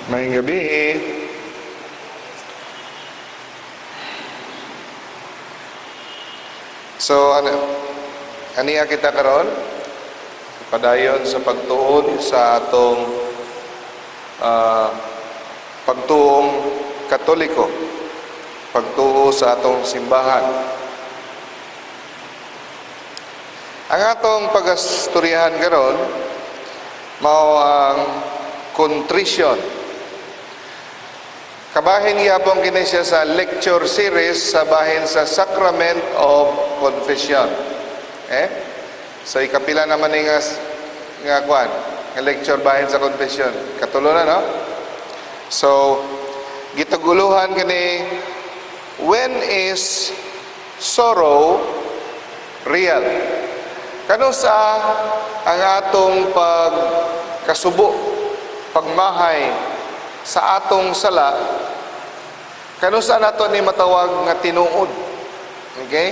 Maayong gabii. So, ano, aniya kita karon padayon sa pagtuon sa atong pagtuong Katoliko, pagtuo sa atong simbahan. Ang atong pagastoryahan karon mao ang contrition. Kabahin gyapon kini siya sa lecture series sa bahin sa Sacrament of Confession. Eh? So ikapila naman ni nga kwan, nga lecture bahin sa confession. Katulo na, no? So gitaguluhan kini, "When is sorrow real?" Kanusa ang atong pagkasubo, pagmahay sa atong sala, kanusa nato ni matawag nga tinuod? Okay?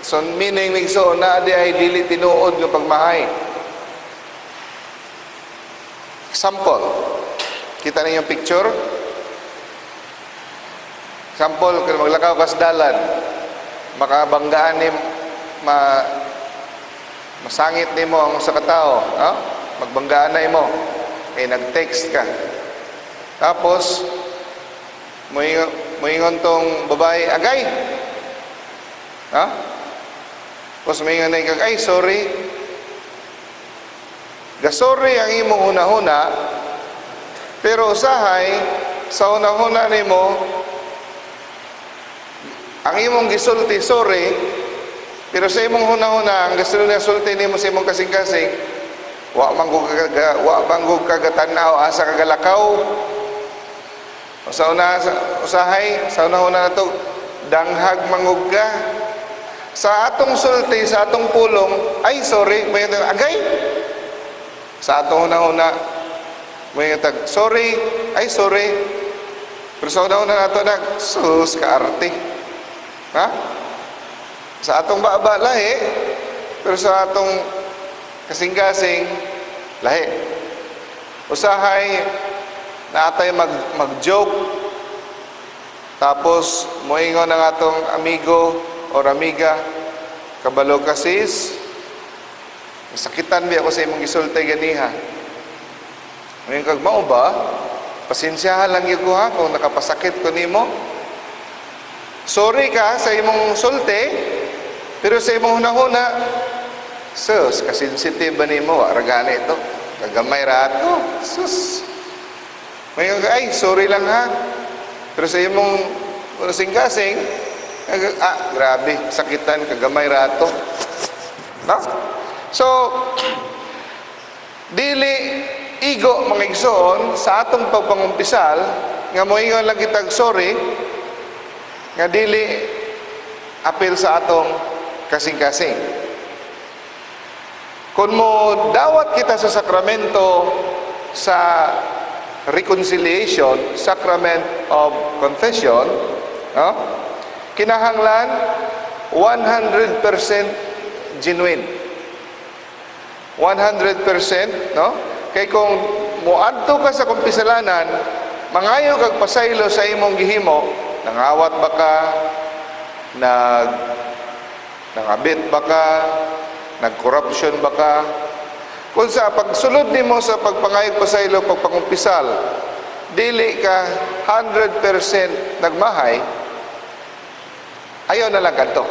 So meaning, so na di ay dili tinuod nga pagmahay. Example, kita ninyo picture? Example, kung maglakaw ka sa dalan, makabanggaan ni masangit nimo ang usa ka tawo, no? Magbanggaan na imo. Eh nag-text ka. Tapos moingon tong babae, "Agay." Ha? Tapos moingon na ikag, "Ay, sorry." Gasorry ang imong hunahuna, pero usahay sa hunahuna nimo ang imong gisulti, "Sorry," pero sa imong hunahuna, ang gusto niya sulti nimo sa imong kasing-kasing, "Wa man gud kagatan-aw asa kagalakaw." Sa una usahay sa una-una nato, "Danghag mangug ka." Sa atong sulti, sa atong pulong, "Ay, sorry," may "Agay." Sa atong hunahuna, may tag, "Sorry," "Ay, sorry." Pero sa una-una nato nag, "Sus, kaarte." Ha? Sa atong baba, lahi, pero sa atong kasing-kasing, lahi. Usahay, naatay mag-joke, tapos moingon ang atong amigo or amiga, "Kabalo ka, sis, masakitan bi ako sa imong gisulti ganiha." Ngayon kag, "Mao ba? Pasensyahan lang gyud ko ha kung nakapasakit ko nimo." Sorry ka sa imong sulti, pero sa imong hunahuna, "Sus, kasensitive ba nimo? Wa ra gani ito. Kagamay ra ato. Sus." Ngayon ka, "Ay, sorry lang ha." Pero sa imong kasing-kasing, "Ah, grabe, sakitan, kagamay ra ato." No? So, dili igo, mga igsoon, sa atong pagpangumpisal, nga moingon lang kitag sorry, nga dili apil sa atong kasing-kasing. Kung mo dawat kita sa sakramento sa reconciliation, sacrament of confession, no? Kinahanglan 100% genuine. 100%, no? Kay kung muadto ka sa kumpisalanan, mangayo kag pasaylo sa imong gihimo, nangawat ba ka, nangabit ba ka, nag-corruption ba ka, kung sa pagsulod nimo sa pagpangayog pasaylo, pagpangumpisal, dili ka 100% nagmahay, ayaw na lang kadto.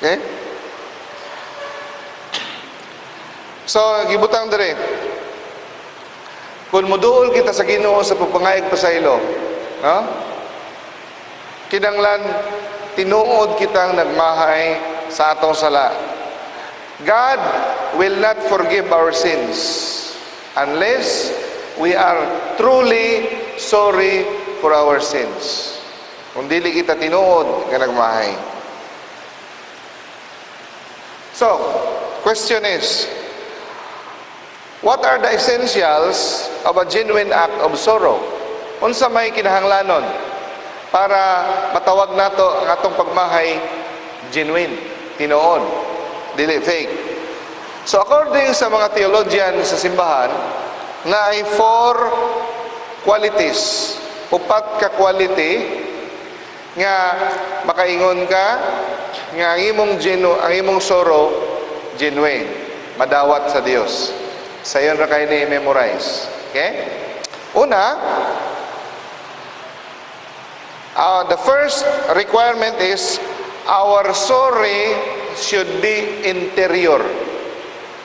Okay? So, gibutang dire. Kung muduol kita sa Ginoo sa pagpangayog pasaylo, no? Kinanglan tinuod kitang nagmahay sa atong sala. God will not forgive our sins unless we are truly sorry for our sins. Kung dili kita tinuod nga nagmahay. So, question is, what are the essentials of a genuine act of sorrow? Unsa may kinahanglanon para matawag nato ang atong pagmahay genuine, tinuod, dili fake? So according sa mga theologian sa simbahan, na ay four qualities. Upat ka quality nga makaingon ka nga ang imong sorrow genuine, madawat sa Dios. Sayon ra kay ni memorize. Okay? Una, the first requirement is our sorry should be interior.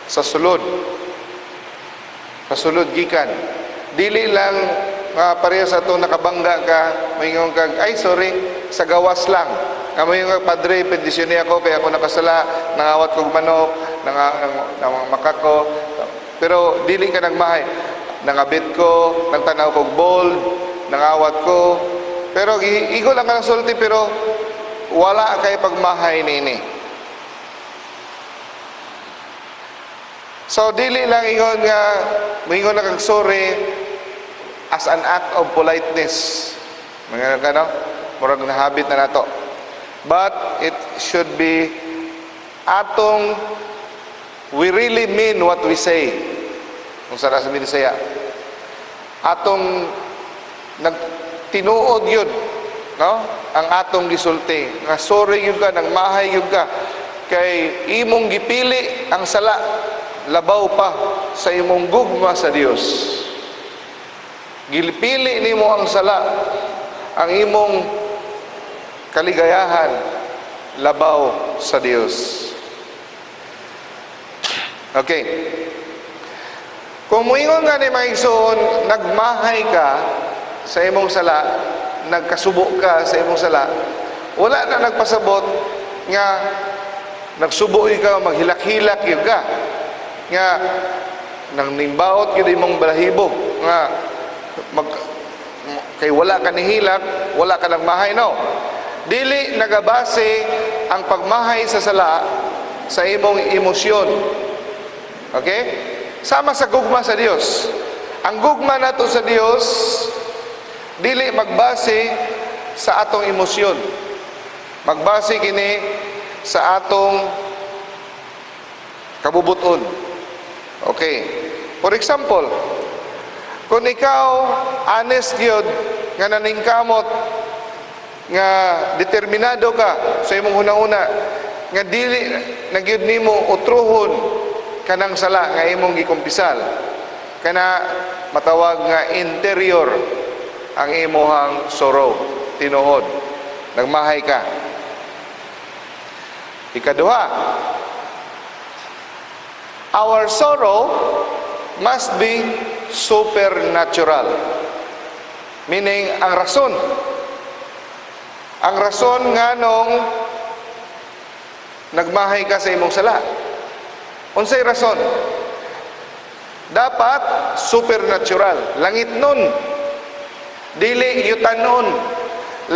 Sa sulod. Sa sulod gikan. Dili lang nga pareha sa atong nakabangga ka, moingon kag, "Ay, sorry," sa gawas lang. Nga moingon ka, "Padre, bendisyon ako kay ako nakasala, nangawat kog manok, nang makako." Pero dili ka nagmahay. "Nangabit ko, nagtanaw kog bold, nangawat ko." Pero igo lang ka ng sulti, pero wala kay pagmahay nini. So dili lang ingon nga moingon na kag sorry as an act of politeness. Mga kano, murag nahabit na nato. But it should be atong we really mean what we say. Kung sa sa Binisaya. Atong nagtinuod yun, no? Ang atong gisulti. Nga sorry yun ka, nagmahay yun ka. Kay imong gipili ang sala, labaw pa sa imong gugma sa Dios. Gipili nimo ang sala, ang imong kaligayahan, labaw sa Dios. Okay. Kung muingon nga ni mga igsoon, nagmahay ka sa imong sala, nagkasubo ka sa imong sala, wala na nagpasabot nga nagsubo ikaw, maghilak-hilak yun ka. Nga nang nimbaot gyud imong balahibo nga kay wala ka nihilak, wala ka nagmahay, no. Dili nagabase ang pagmahay sa sala sa imong emosyon. Okay? Sama sa gugma sa Dios. Ang gugma nato sa Dios dili magbase sa atong emosyon. Magbase kini sa atong kabubuton. Okay. For example, kung ikaw honest gyud nga naningkamot nga determinado ka sa imong hunahuna nga dili na gyud nimo utruhon kanang sala nga imong gikumpisal, kana matawag nga interior ang imuhang sorrow, tinuod nagmahay ka. Ikaduha, our sorrow must be supernatural, meaning ang rason nganong nagmahay ka sa imong sala, unsay rason? Dapat supernatural, langit nun, dili yutanon,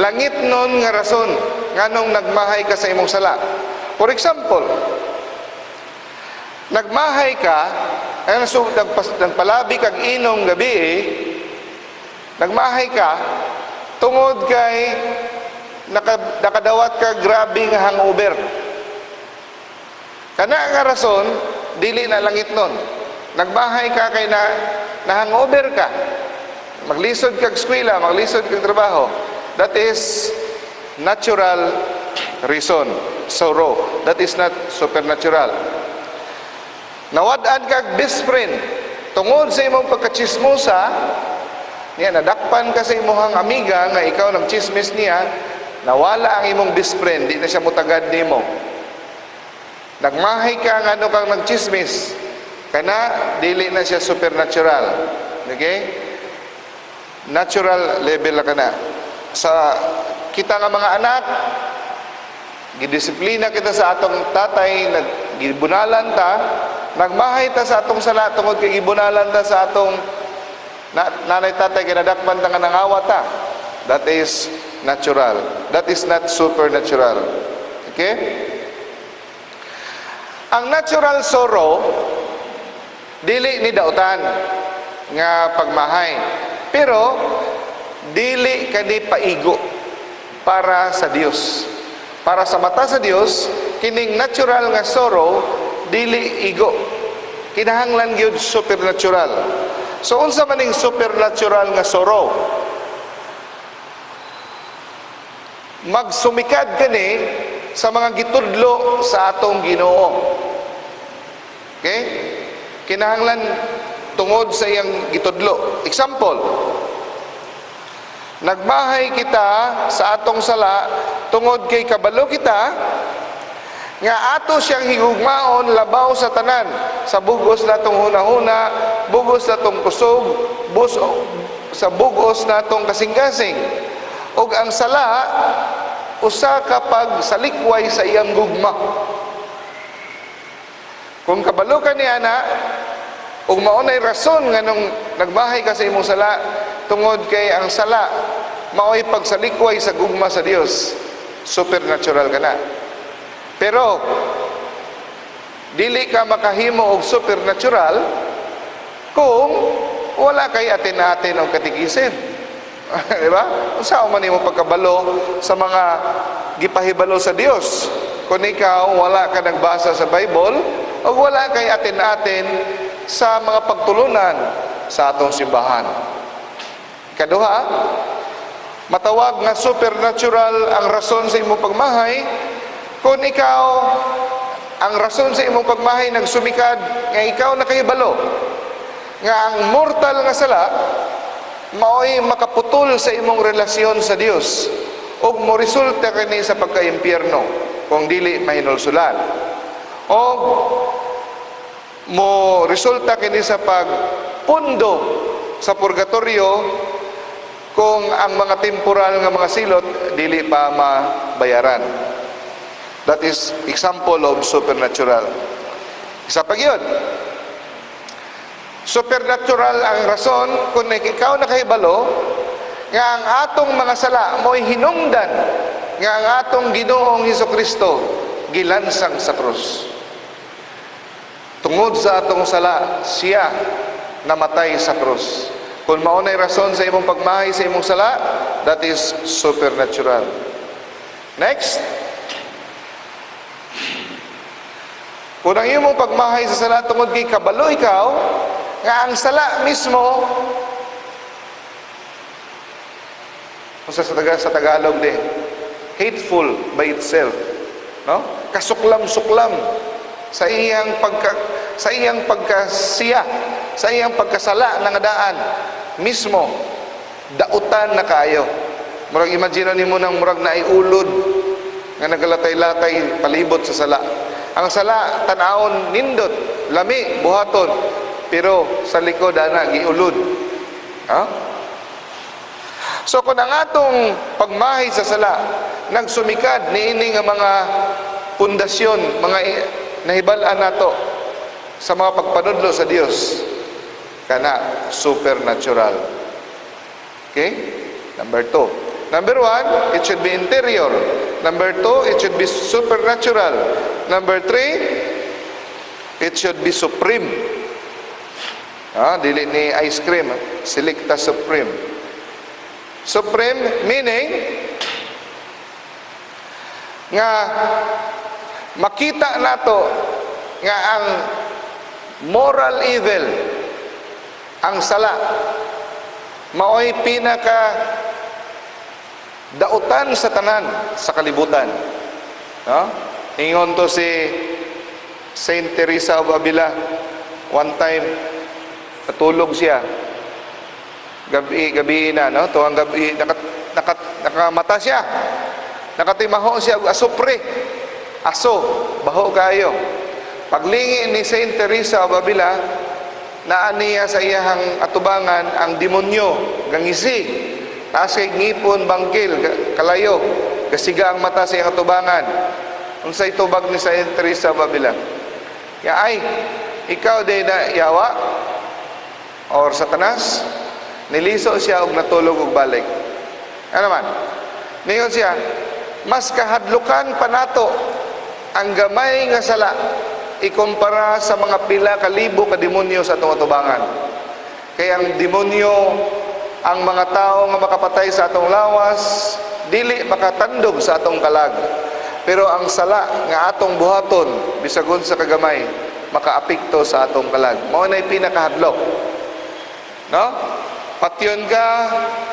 langit nun nga rason nganong nagmahay ka sa imong sala. For example, nagmahay ka ay so, nagpalabi kag inom gabi eh, nagmahay ka tungod kay nakadawat ka grabe nga hangover. Kana nga rason dili na langit nun. Nagmahay ka kay na hangover ka. Maglisod kag eskwela, maglisod kag trabaho. That is natural reason, sorrow. That is not supernatural. Nawad-an kag best friend tungod sa imong pagkachismosa niya, nadakpan ka sa imong amiga nga ikaw nagchismis niya, nawala ang imong best friend, di na siya mutagad nimo. Nagmahay ka nga ano kang nagchismis, kana dili na siya supernatural. Okay? Natural level na kana. Sa kita nga mga anak, gidisiplina kita sa atong tatay, naggibunalan ta, nagmahay ta sa atong sala tungod kay gibunalan ta sa atong nanay tatay kay nadakpan ta nga nangawat ta. That is natural. That is not supernatural. Okay? Ang natural sorrow dili ni dautan nga pagmahay. Pero dili kani paigo para sa Dios. Para sa mata sa Dios, kining natural nga sorrow dili igo. Kinahanglan gyud supernatural. So unsa man ning supernatural nga sorrow? Magsumikad kani sa mga gitudlo sa atong Ginoo. Okay? Kinahanglan tungod sa iyang gitudlo. Example, nagmahay kita sa atong sala tungod kay kabalo kita nga ato siyang higugmaon labaw sa tanan, sa bugos natong hunahuna, bugos natong kusog, sa bugos natong kasing-kasing. Ug ang sala usa ka pagsalikway sa iyang gugma. Kung kabalo ka niya na, ug mao nay rason nganong nagmahay ka sa imong sala, tungod kay ang sala mao'y pagsalikway sa gugma sa Dios, supernatural ka na. Pero dili ka makahimo og supernatural kung wala kay atin-atin og katikisim. Di ba? Unsa man nimo pagkabalo sa mga gipahibalo sa Dios kung ikaw wala ka nagbasa sa Bible o wala kay atin-atin sa mga pagtulunan sa atong simbahan? Kaduha, matawag nga supernatural ang rason sa imong pagmahay kung ikaw, ang rason sa imong pagmahay nagsumikad nga ikaw nakahibalo nga ang mortal nga sala mao'y makaputol sa imong relasyon sa Dios ug moresulta kini sa pagkaimpyerno kung dili mahinulsulan, o mo resulta kini sa pagpundo sa purgatorio kung ang mga temporal nga mga silot dili pa mabayaran. That is example of supernatural. Isa pa gyud. Supernatural ang rason kung ikaw nakahibalo nga ang atong mga sala mo'y hinungdan nga ang atong Ginoong Hesus Kristo gilansang sa krus. Tungod sa atong sala, siya namatay sa krus. Kung mao na'y rason sa imong pagmahay sa imong sala, that is supernatural. Next, kung ang imong pagmahay sa sala tungod kay kabalo ikaw nga ang sala mismo, kung sa Tagalog de, hateful by itself, no? Kasuklam-suklam sa iyang pagkasiya, sa iyang pagkasala ng daan mismo, dautan na kaayo. Murag imagine nimo nang murag naay ulod nga nagalatay-latay palibot sa sala. Ang sala tan-awon nindot, lami buhaton, pero sa likod ana giulod. Ha? So kung ang atong pagmahay sa sala nagsumikad niini nga mga pundasyon, mga nahibal-an nato sa mga pagpanudlo sa Dios, kana supernatural. Okay? Number 2. Number 1, it should be interior. Number 2, it should be supernatural. Number 3, it should be supreme. Dili ni ice cream, Selecta Supreme. Supreme meaning nga makita nato nga ang moral evil, ang sala, maoy pinaka dautan sa tanan sa kalibutan. No? Ingon to si Saint Teresa of Avila, one time natulog siya. Gabi, gabi na, no? Tuwang gabi, nakamata siya. Nakatimaho siya og asupre. Aso, baho kayo. Paglingi ni Saint Teresa of Avila, naa niya sa iyahang atubangan ang demonyo, gangisi. Taas kay ngipon, bangkil, kalayo. Kasiga ang mata sa iyang atubangan. Unsay tubag ni Saint Teresa of Avila? Ya ay, ikaw day na yawa or Satanas? Niliso siya og natulog og balik. Ano man? Ningon siya, mas kahadlukan pa nato ang gamay nga sala ikumpara sa mga pila ka libo ka demonyo sa atong atubangan. Kaya ang demonyo, ang mga tao nga makapatay sa atong lawas, dili makatandog sa atong kalag. Pero ang sala nga atong buhaton, bisagon sa kagamay, makaapekto sa atong kalag. Mao na'y pinakahadlok. No? Patyon ka,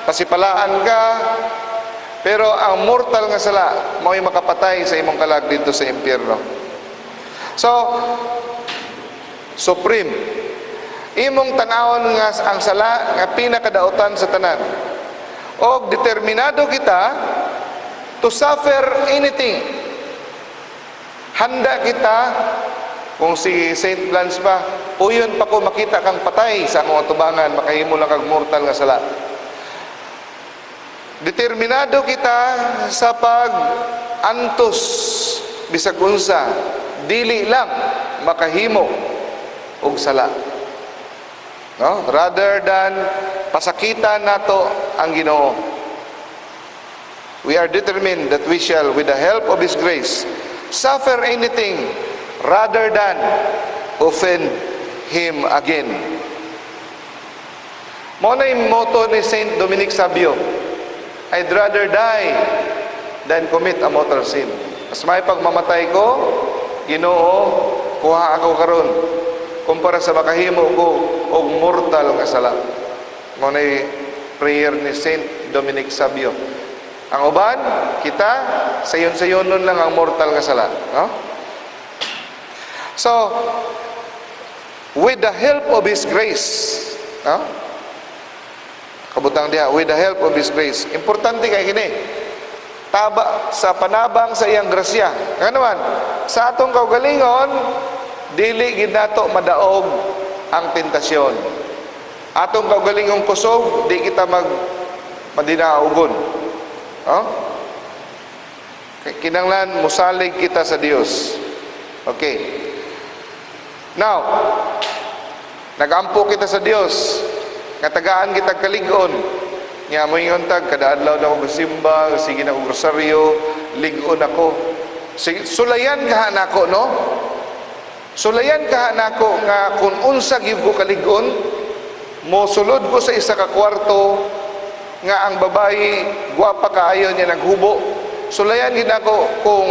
pasipalaan ka, pero ang mortal nga sala mao'y makapatay sa imong kalag didto sa impyerno. So, supreme. Imong tan-awon nga ang sala nga pinakadautan sa tanan. Og determinado kita to suffer anything. Handa kita kung si Saint Blanche ba, uyon pa ko makita kang patay sa akong atubangan, makahimo lang kag mortal nga sala. Determinado kita sa pag antos bisag unsa, dili lang makahimo og sala. No? Rather than pasakitan nato ang Ginoo. We are determined that we shall, with the help of His grace, suffer anything rather than offend Him again. Mao na yung motto ni Saint Dominic Savio. "I'd rather die than commit a mortal sin." Mas may pagmamatay ko, Ginoo, kuha ako karon kumpara sa makahimo ko og mortal nga sala. Mao na prayer ni Saint Dominic Savio. Ang uban, kita, sayon-sayonon lang ang mortal nga sala. No? So, with the help of His grace, no? Kabutang diha, with the help of His grace. Importante kay kini. Taba sa panabang sa iyang grasya. Nga naman, sa atong kaugalingon, dili gid nato madaog ang tentasyon. Atong kaugalingong kusog, di kita mag madinaugon. Oh? Kinanglan musalig kita sa Dios. Okay. Now, nagampo kita sa Dios. Nga tagaan kita kalig-on. Nga moingon tag kada adlaw na ako simba, sige na ko rosaryo, lig-on ako. Sige, sulayan ka nako, no? Sulayan ka nako nga kung unsa gyud ko kalig-on, mosulod ko sa isa ka kwarto nga ang babae gwapa kaayo niya naghubo. Sulayan gid nako kung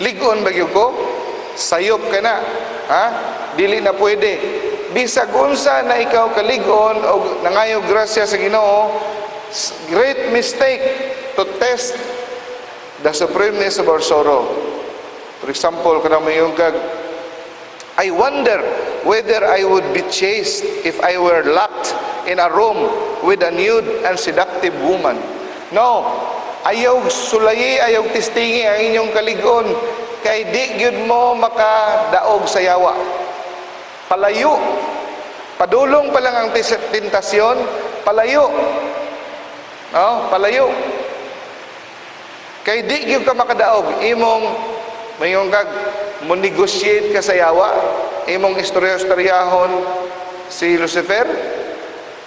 lig-on ba gyud ko? Sayop ka na. Ha? Dili na pwede. Bisag unsa na ikaw kalig-on o nangayo grasya sa Ginoo, great mistake to test the supremeness of our sorrow. For example, kanang moingon kag, "I wonder whether I would be chaste if I were locked in a room with a nude and seductive woman." No, ayaw sulayi, ayaw testingi ang inyong kalig-on kay di gyud mo makadaog sa yawa. Palayo. Padulong pa lang ang tentasyon, palayo. No, palayo. Kay di gyud ka makadaog, imong moingon kag mo negotiate ka sa yawa, imong istorya-istoryahon si Lucifer.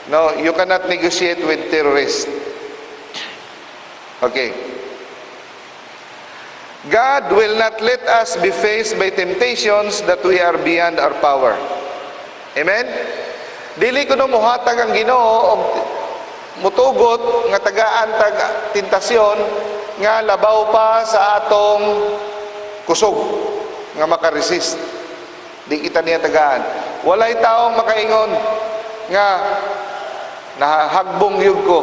No, you cannot negotiate with terrorists. Okay. God will not let us be faced by temptations that we are beyond our power. Amen? Dili kuno muhatag ang Ginoo og mutugot nga tagaan tag tentasyon nga labaw pa sa atong kusog nga makaresist. Di kita niya tagaan. Walay taong makaingon nga nahagbong gyud ko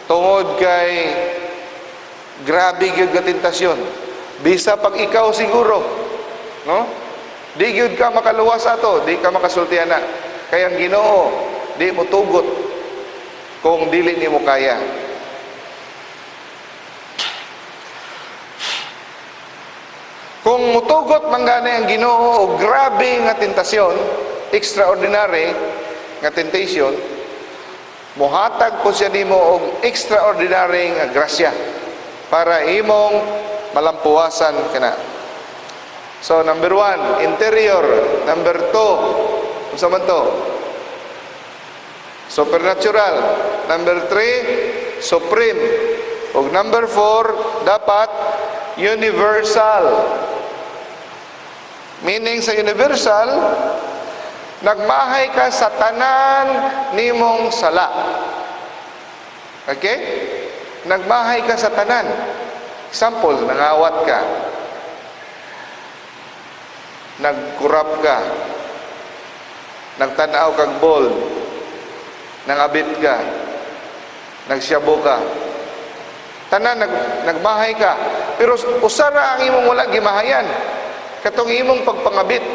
tungod kay grabe gyud nga tentasyon. Bisa pag ikaw siguro, no? Di gyud ka makaluwas ato, di ka makasultian na. Kay ang Ginoo di mo tugot kung dili nimo kaya. Kung mutugot man gani ang Ginoo og grabe nga tentasyon, extraordinary nga temptation, muhatag po siya nimo og extraordinary nga grasya para imong malampuwasan kana. So number one, interior. Number two, unsa man to? Supernatural. Number three, supreme. Ug number four, dapat universal. Meaning sa universal, nagmahay ka sa tanan nimong sala. Okay? Nagmahay ka sa tanan. Example, nangawat ka. Nagkurap ka. Nagtanaw kag bold. Nangabit ka. Nagsyabo ka. Tanan nagmahay ka. Pero usa ra ang imong wala gimahayan. Katong imong pagpangabit.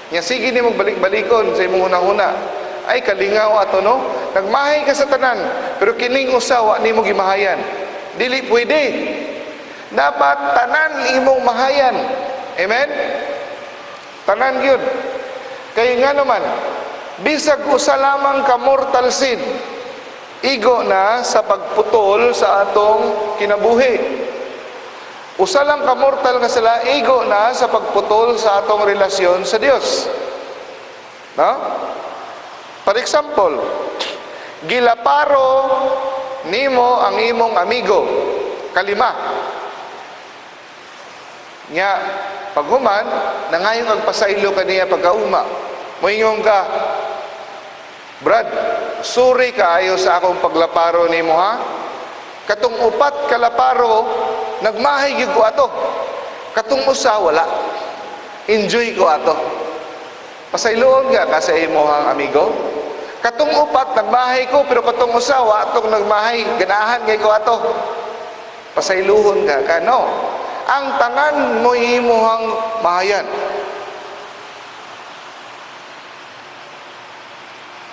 Nya sige nimong balik-balikon sa imong hunahuna. Ay, kalingaw ato, no? Nagmahay ka sa tanan, pero kining usa wa nimo gimahayan. Dili pwede. Dapat tanan imong mahayan. Amen? Tanan gyud. Kay nga naman, bisag usa lamang ka mortal sin, igo na sa pagputol sa atong kinabuhi. Usa lang ka mortal nga sala, igo na sa pagputol sa atong relasyon sa Dios. No? For example, gilaparo nimo ang imong amigo, kalima. Nya, paghuman, nangayo kag pasaylo kaniya pagkauma. Moingon ka, "Brad, sorry kaayo sa akong paglaparo nimo, ha. Katong upat kalaparo, nagmahay gyud ko ato. Katong usa, wala. Enjoy ko ato." Pasayloon ka sa imong amigo? Katong upat, nagmahay ko, pero katong usa, wa atong nagmahay, ganahan kay ko ato. Pasayluhon ka? No. Ang tanan mo imuhang mahayan.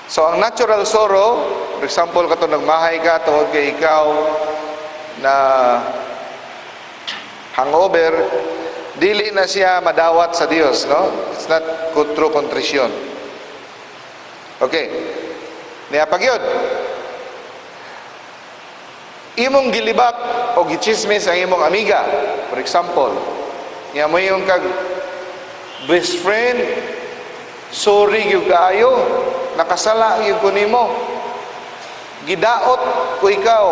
So ang natural sorrow, for example, katong nagmahay ka tungod kay ikaw na hangover, dili na siya madawat sa Dios, no? It's not true contrition. Okay. Niya pagyod. Imong gilibak o gichismis ang imong amiga, for example. Nya mo yung kag, "Best friend, sorry gyud kaayo, nakasala gyud ko nimo. Gidaot ko ikaw.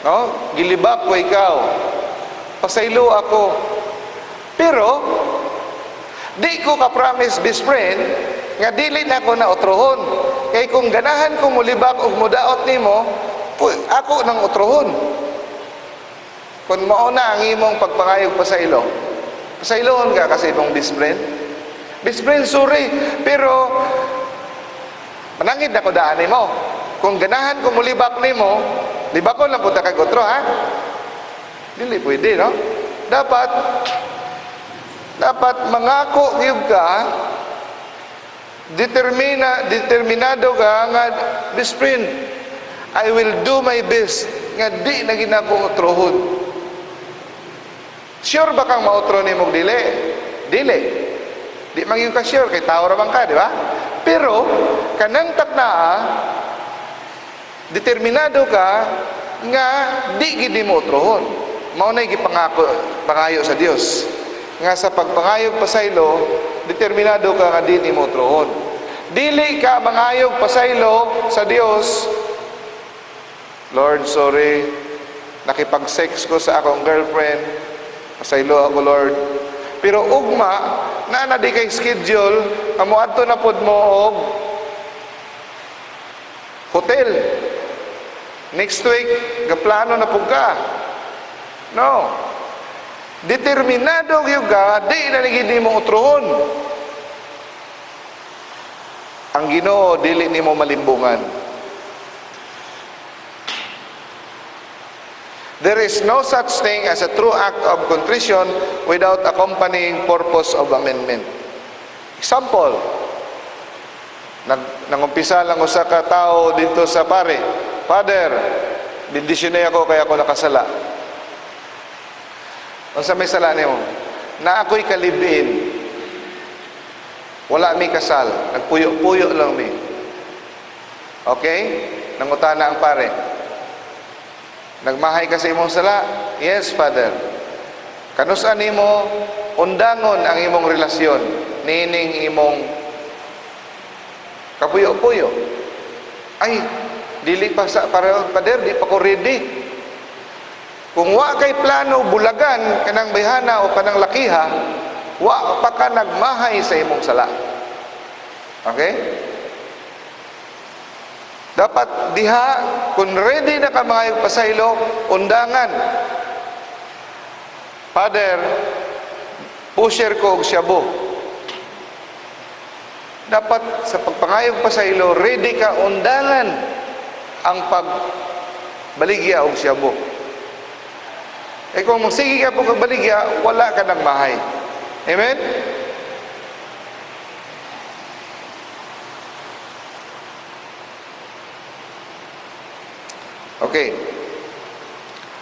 No? Gilibak ko ikaw. Pasaylo ako." Pero di ko ka-promise, best friend, nga dili na ako na otrohon. Kay kung ganahan ko mulibak og mudaot nimo, ako nang otrohon. Kung mao na ang imong pagpangayog pasaylo, pasayloon ka kasi imong best friend? "Best friend, sorry, pero manangid na ko daan nimo. Kung ganahan ko mulibak nimo, libakon lang punta kag otro, ha?" Dili pwede, no? Dapat mangako gyud ka, determinado ka nga, "Best friend, I will do my best nga di na ginako otrohon." Sure ba kang maotro nimo dili? Dili. Di man gyud ka sure kay tao ra man ka, di ba? Pero kanang taknaa, determinado ka nga di gid nimo otrohon. Mao nay gipangako pangayo sa Dios. Nga sa pagpangayog pasaylo, determinado ka nga di nimo otrohon. Dili ka mangayog pasaylo sa Dios, "Lord, sorry, nakipag-sex ko sa akong girlfriend. Pasaylo ako, Lord." Pero ugma, na na di kay schedule, nga moadto na pod mo og hotel. Next week, gaplano na pud ka. No. Determinado gyud ka, di na ni mo utrohon. Ang Ginoo dili nimo malimbungan. There is no such thing as a true act of contrition without accompanying purpose of amendment. Example, nangumpisa lang usa ka tawo dito sa pare. "Father, bendisyon ako kaya ako nakasala." "Unsa may sala nimo?" "Na ako'y ka-live-in. Wala mi kasal, nagpuyo-puyo lang mi." Okay? Nangutana ang pare. "Nagmahay ka sa imong sala?" "Yes, Father." "Kanusa nimo undangon ang imong relasyon nining imong kapuyo-puyo?" "Ay, dili pa sa para, Father, di pa ko ready." Kung wa kay plano bulagan kanang bayhana o kanang lakiha, wa pa ka nagmahay sa imong sala. Okay? Dapat diha, kung ready na ka mga pasaylo, undangan. "Father, pusher ko og shabu. Dapat sa pagpangayog pasaylo, ready ka undangan ang pagbaligya og shabu. Eh kung magsige ka po kag baligya, wala ka ng mahay. Amen? Okay.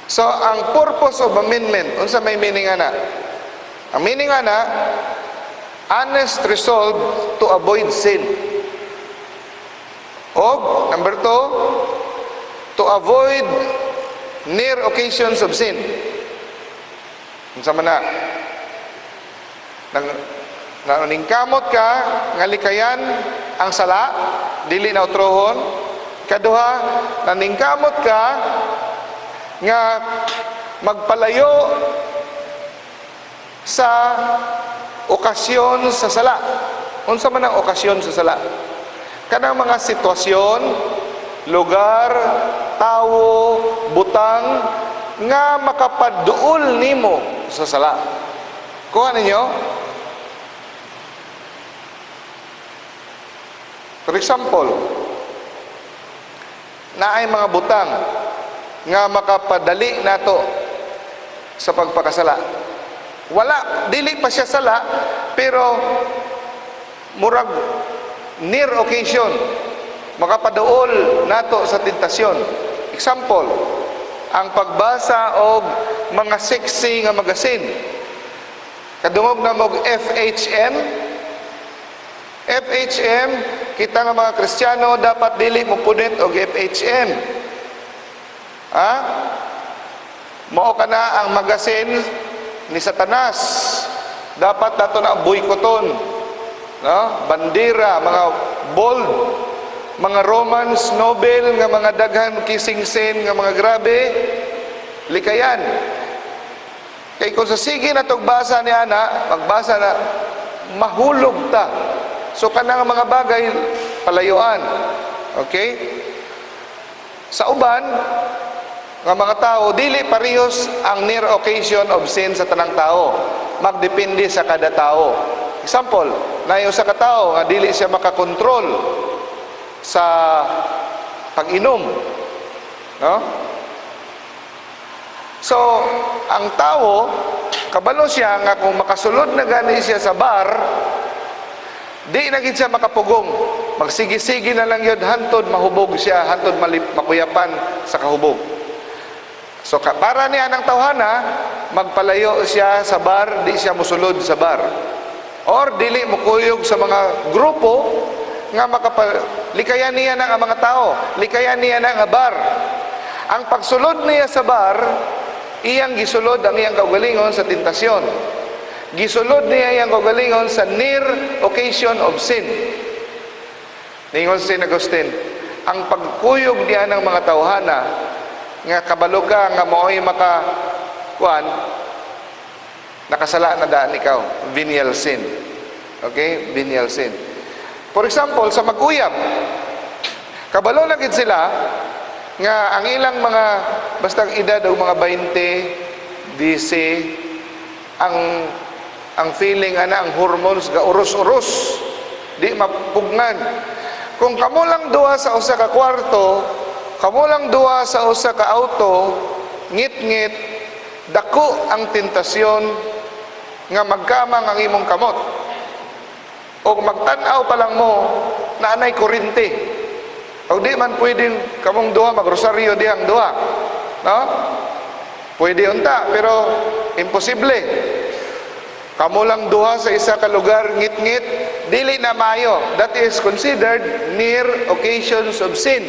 So, ang purpose of amendment, unsa may meaning ana? Ang meaning ana, honest resolve to avoid sin. Og, number two, to avoid near occasions of sin. Unsa man na? Nang naningkamot ka nga likayan ang sala, dili na utrohon. Kaduha, naningkamot ka nga magpalayo sa okasyon sa sala. Unsa man ang okasyon sa sala? Kanang mga sitwasyon, lugar, tawo, butang nga makapaduol nimo sa sala. Kuha ninyo? For example, naay mga butang nga makapadali nato sa pagpakasala. Wala, dili pa siya sala, pero murag near occasion, makapaduol nato sa tentasyon. Example, ang pagbasa og mga sexy nga magazine. Kadungog na mo og FHM. FHM, kita nga mga Kristiyano dapat dili mo punit og FHM. Ha? Mao ka na ang magazine ni Satanas. Dapat nato na boykoton. No? Bandera, mga bold, mga romance novel nga mga daghan kissing scene nga mga grabe, likayan. Kay kung sa sige na basa ni ana, magbasa na mahulog ta. So kanang mga bagay palayuan. Okay? Sa uban nga mga tao, dili parehas ang near occasion of sin sa tanang tao. Magdepende sa kada tao. Example, nayo sa katao nga dili siya makakontrol sa pag-inom. No? So, ang tao, kabalo siya nga kung makasulod na gani siya sa bar, di na gid siya makapugong. Magsigi-sige na lang yun, hantod mahubog siya, hantod makuyapan sa kahubog. So, para niya ng tawhana, magpalayo siya sa bar, di siya musulod sa bar. Or dili mukuyog sa mga grupo nga likayan niya na ang mga tao, likayan niya na ang bar. Ang pagsulod niya sa bar, iyang gisulod ang iyang kaugalingon sa tentasyon. Gisulod niya iyang kaugalingon sa near occasion of sin. Ningon si Agustin, ang pagkuyog niya ng mga tawhana nga kabalo ka nga mao'y maka kuan, nakasala na daan ikaw, venial sin. Okay? Venial sin. For example, sa mag-uyab, kabalo na gid sila nga ang ilang mga bastang edad o mga 20, DC, ang feeling ana, ang hormones ga uros-uros, di mapugngan. Kung kamo lang duha sa usa ka kwarto, kamo lang duha sa usa ka auto, ngit-ngit, dako ang tentasyon nga magkamang ang imong kamot. O magtan-aw pa lang mo na anay kurente. O di man pwedeng kamong duha magrosaryo dihang duha. No? Pwede unta, pero imposible. Kamo lang duha sa isa ka lugar ngit-ngit, dili na maayo. That is considered near occasions of sin.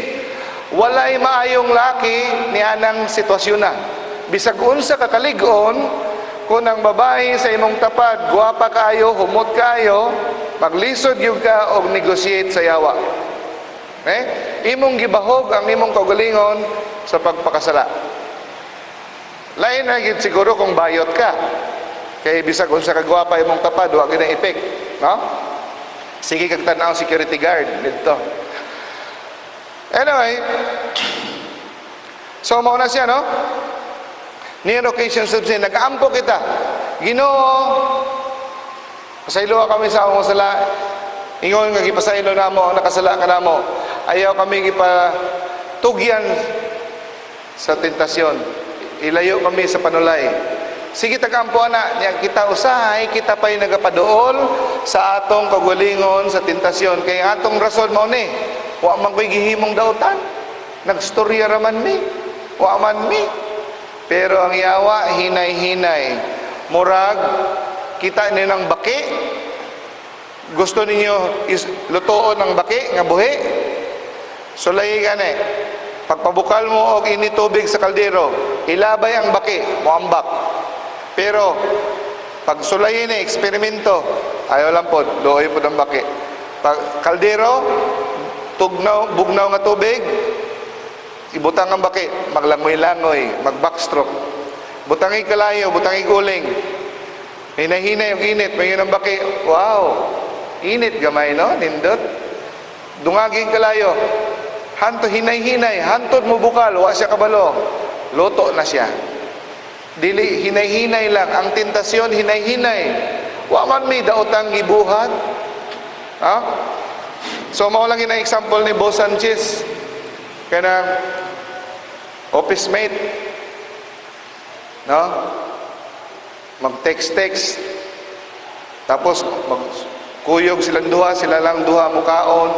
Walay maayong laki ni anang sitwasyon na. Bisag unsa ka kalig-on, kung ang babae sa imong tapad, guwapa kaayo, humot kaayo, maglisod gyud ka og negotiate sa yawa. Eh? Imong gibahog ang imong kaugalingon sa pagpakasala. Lain na gid siguro kung bayot ka. Kay bisag unsa ka gwapa imong tapad, wa gid ang effect, no? Sige kag tan-aw security guard didto. Anyway, so mao na siya, no? Near occasions of sin, nag-aampo kita. Ginoo, pasayloa kami sa among sala. Ingon nga gipasaylo namo ang nakasala kanamo. Ayaw kami gipatugyan sa tentasyon. Ilayo kami sa panulay. Sige tagampo ana nya kita, usahay kita pa'y nagapaduol sa atong kaugalingon sa tentasyon, kay ang atong rason mao ni, "Wa man ko'y gihimong dautan. Nagstorya ra man mi. Wa man mi." Pero ang yawa, hinay-hinay. Murag kita ni ng baki. Gusto ninyo is lutoon ng baki nga buhi? Sulayi gani. Pagpabukal mo og ini tubig sa kaldero, ilabay ang baki, moambak. Pero pag sulayin ni, eksperimento, ayaw lang pod, luoy pod ang baki. Pag kaldero, tugnaw, bugnaw nga tubig, ibutang ang baki, maglangoy-langoy, mag-backstroke. Butangi kalayo, butangi guling. Hinay-hinay yung init, may ang baki, "Wow, init gamay, no? Nindot." Dungaging kalayo. Hanto hinay-hinay, hantod mo bukal, wa siya kabalo. Luto na siya. Dili, hinay-hinay lang. Ang tentasyon, hinay-hinay. Wa man may daotang gibuhat. Ha? So mao lang ina example ni Bo Sanchez. Kanang office mate. No? Mag-text-text. Tapos magkuyog silang duha, sila lang duha mukaon.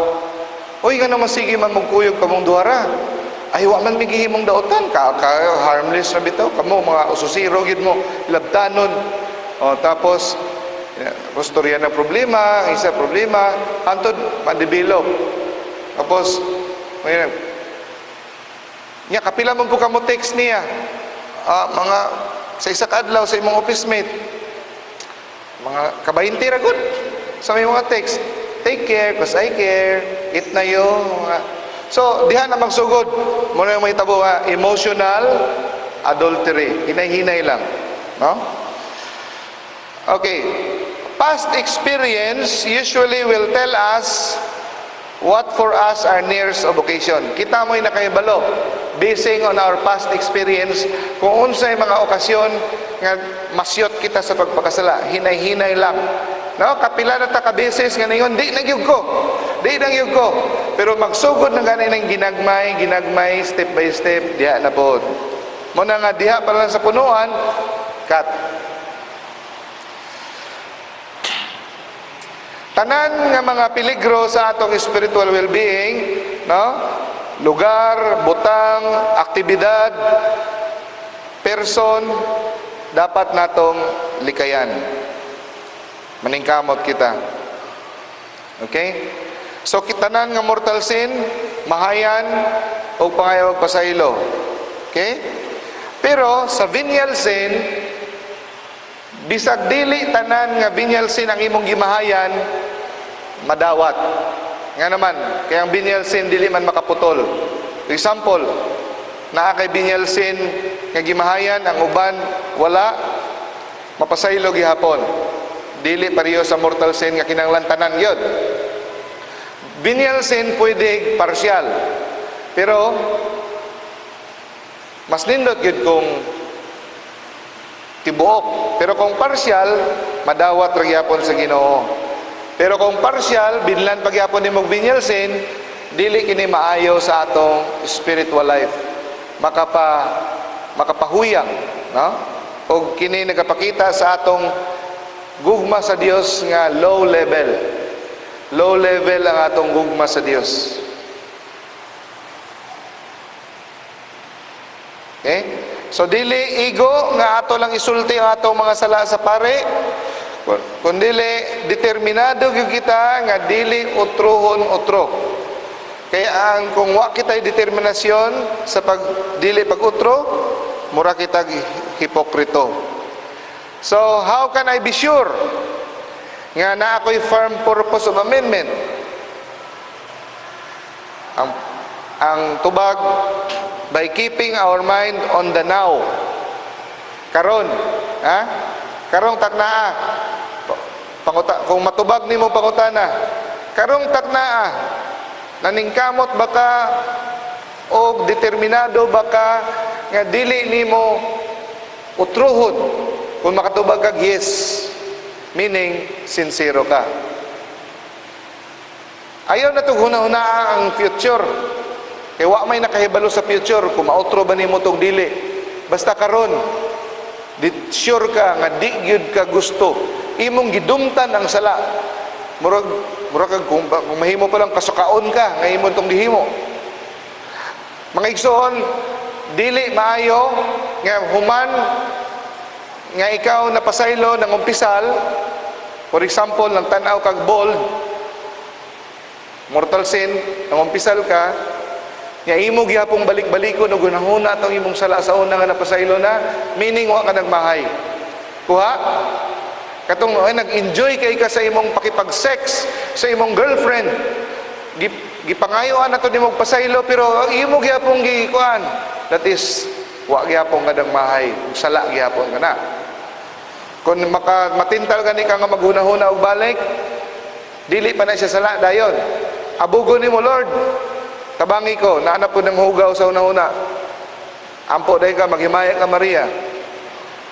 "Uy, nga naman sige man magkuyog kamong duha ra." "Ay, wa man mi gihimong daotan, ka harmless na bitaw. Kamo mga ususiro gid mo, labtanon." O, tapos istorya na problema, ang isa problema, hantod ma-develop. Tapos, may niya, "Kapila man po ka mo text niya?" "Ah, mga sa isa ka adlaw sa imong office mate. Mga kabahinti ra gud sa may mga text. Take care, 'cause I care. It na yo." Mga. So, diha na magsugod. Muna yung may tabo nga, emotional adultery. Hinay-hinay lang. No? Okay. Past experience usually will tell us what for us are nearest of occasion. Kita mo'y nakahibalo, basing on our past experience, kung unsay mga okasyon nga masyot kita sa pagpakasala, hinay-hinay lang. No, kapila na ta ka beses nga ningon, "Di na gyud ko. Di na gyud ko." Pero magsugod na gani ng ginagmay, ginagmay, step by step, diha na pod. Mo na nga diha pa lang sa punuan, cut. Tanan nga mga peligro sa atong spiritual well-being, no? Lugar, butang, aktibidad, person, dapat natong likayan. Maningkamot kita. Okay? So tanan nga mortal sin, mahayan o pangayo pasaylo. Okay? Pero sa venial sin, bisag dili tanan nga venial sin ang imong gimahayan, madawat. Nga naman, kaya ang venial sin dili man makaputol. Example, naa kay venial sin nga gimahayan, ang uban wala, mapasaylo gihapon. Dili pareho sa mortal sin nga kinahanglan tanan gyud. Venial sin pwede partial. Pero mas nindot gyud kung tibuok. Pero kung partial, madawat ra gyapon sa Ginoo. Pero kung partial, binlan pagyapon nimo venial sin, dili kini maayo sa atong spiritual life. Makapahuyang, no? Og kini nagapakita sa atong gugma sa Dios nga low level. Low level ang atong gugma sa Dios. Okay? So dili igo nga ato lang isulti ang atong mga sala sa pare. Kun dili determinado gyud kita nga dili utrohon utro. Kaya ang kung wa kita'y determinasyon sa pag dili pag-utro, mura kita hipokrito. So how can I be sure nga naa ko'y firm purpose of amendment? Ang tubag, by keeping our mind on the now. Karon, ha? Karong taknaa. Panguta, kung matubag nimo pangutana, karong taknaa, naningkamot ba ka o determinado ba ka nga dili nimo utruhon? Kung makatubag kag yes, meaning sincero ka. Ayaw na huna-huna ang future. Kay wa may nakahibalo sa future kung maotro ba nimo tong dili. Basta karon, di sure ka nga di gyud ka gusto. Imong gidumtan ang sala. Murag kag kung mahimo pa lang kasukaon ka nga imo tong gihimo. Mga igsoon, dili maayo nga human nga ikaw napasaylo ng umpisal, for example, nang tan-aw kag bold, mortal sin, nang umpisal ka, nga imo gihapong balik-balikon ug hunahuna atong imong sala sa una nga napasaylo na, meaning wa ka nagmahay. Kuha? Katong ay, nag-enjoy kay ka sa imong pakipag-sex sa imong girlfriend. Gipangayoan na to nimo pasaylo pero imo gihapong gikuan. That is wa gihapon ka nagmahay, ug sala gihapon ka na. Kung maka matintal gani ka nga maghuna-huna og balik, dili pa na siya sala dayon. Abugo nimo, "Lord, tabangi ko, naa na po ng hugaw sa una-una." Ampo dayon ka, maghimaya ka Maria.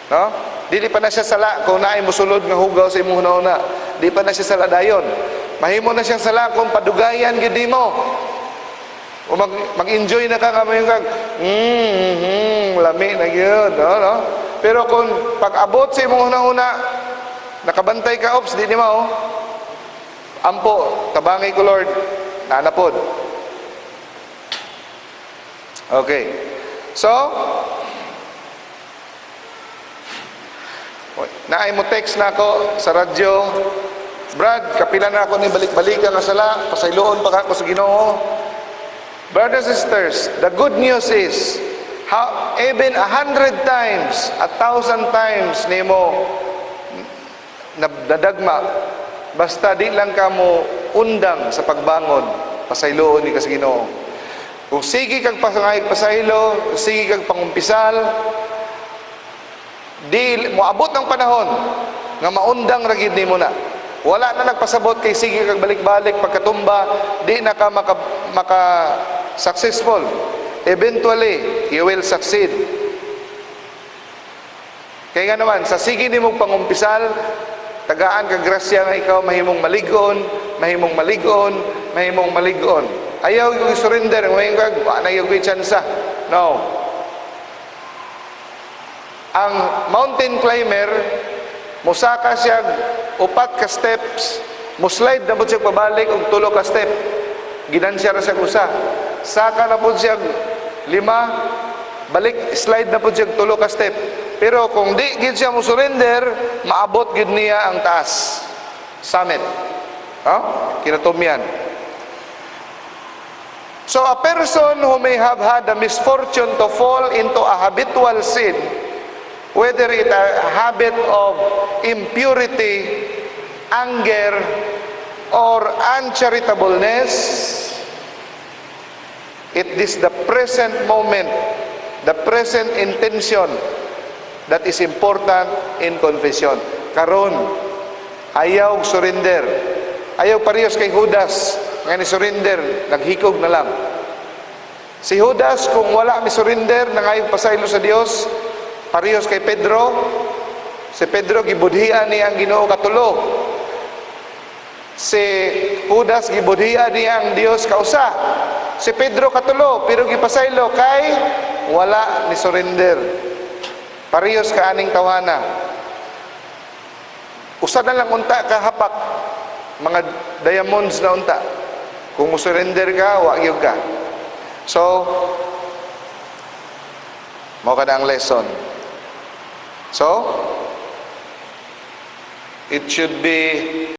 No? Dili pa na siya sala kung naay mosulod nga hugaw sa imong huna-huna. Di pa na siya sala dayon. Mahimo na siyang sala kung padugayan gyud nimo. O mag-enjoy na ka nga mo yung kag, lami na gyud, no? Pero kung pag-abot sa imong huna-huna, nakabantay ka, ops, di ni mo, ampo, "Tabangi ko, Lord, naa na pod." Okay. So, naay mo text na ako sa radyo, "Brad, kapila na ako ni balik-balikan nga sala, pasayloon pa ka ako sa Ginoo." Brothers and sisters, the good news is, how, even 100 times, 1,000 times nimo nadagma, basta di lang ka mo undang sa pagbangon, pasayloon ni ka sa Ginoo. Kung sige kag pasangay pasaylo, sige kag pangumpisal, di moabot ang panahon nga maundang ra gid nimo na. Wala na nagpasabot kay sige kag balik-balik pagkatumba, di na ka maka successful. Eventually, you will succeed. Kaya nga naman, sa sige nimong pangumpisal, tagaan ka grasya nga ikaw mahimong maligon, mahimong maligon, mahimong maligon. Ayaw yung surrender, mahimong kag, wala na yung tsansa. No. Ang mountain climber, musaka siya upat ka steps, muslide na po siya pabalik og tulo ka step. Ginansya ra siya usa. Saka na po siya lima, balik slide na po siya tulo ka step. Pero kung di gid siya mo surrender, maabot gid niya ang taas. Summit. Oh? Kinatumyan. So a person who may have had the misfortune to fall into a habitual sin, whether it a habit of impurity, anger, or uncharitableness, it is the present moment, the present intention that is important in confession. Karon, ayaw surrender. Ayaw parehas kay Judas, nga ni surrender, naghikog na lang. Si Judas, kung wala mi surrender, nangayong pasaylo sa Dios, parehas kay Pedro. Si Pedro, gibudhian niya ang Ginoo katulo. Si Judas, gibudhian niya ang Dios kausa. Si Pedro katulo, pero gipasaylo kay wala ni surrender. Parehas ka aning tawhana. Usa na lang unta ka hapak, mga diamonds na unta. Kung mo surrender ka, wa gyud ka. So, mao ka na ang lesson. So, it should be